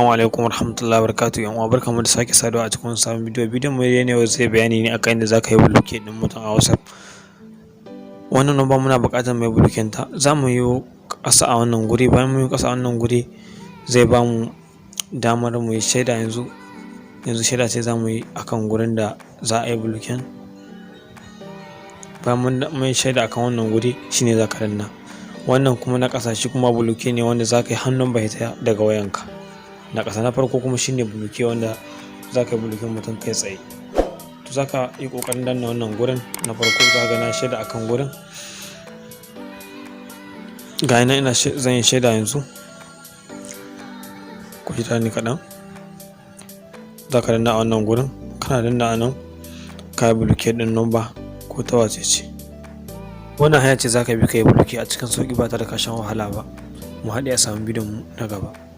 Assalamu alaikum warahmatullahi wabarakatuh. Yan uwa, barkanmu da sake saduwa a cikin wani sabon bidiyo. Bidiyon mu ne yau zai bayani ne akan yadda zaka yi blocking ɗin mutum a WhatsApp. Wannan number muna buƙatar mu yi blocking ta. Za mu yi ƙasa a wannan guri. Bayan mun yi ƙasa a wannan guri, zai ba mu damar mu yi shaida. Yanzu shaida ce za mu yi akan gurin da za a yi blocking. Bayan mun yi shaida akan wannan guri, shine za ka danna wannan kuma na ƙasa. Shi kuma block ne wanda za ka yi har number ya daga wayanka na ƙasa. Na farko kuma shine block wanda za ka yi blocking mutum kai tsaye. To, za ka yi ƙoƙarin danna wannan gurin na farko. Za ka ga na shaida akan gurin. Ga nan ina zan yi shaida yanzu. Ku jira ni kaɗan. Za ka danna a wannan gurin. Kana danna a nan, ka yi blocking ɗin number ko ta wace ce. Wannan hanya ce za ka bi ka yi blocking a cikin sauƙi ba tare da ka sha wahala ba. Mu haɗe a samun bidiyon mu na gaba.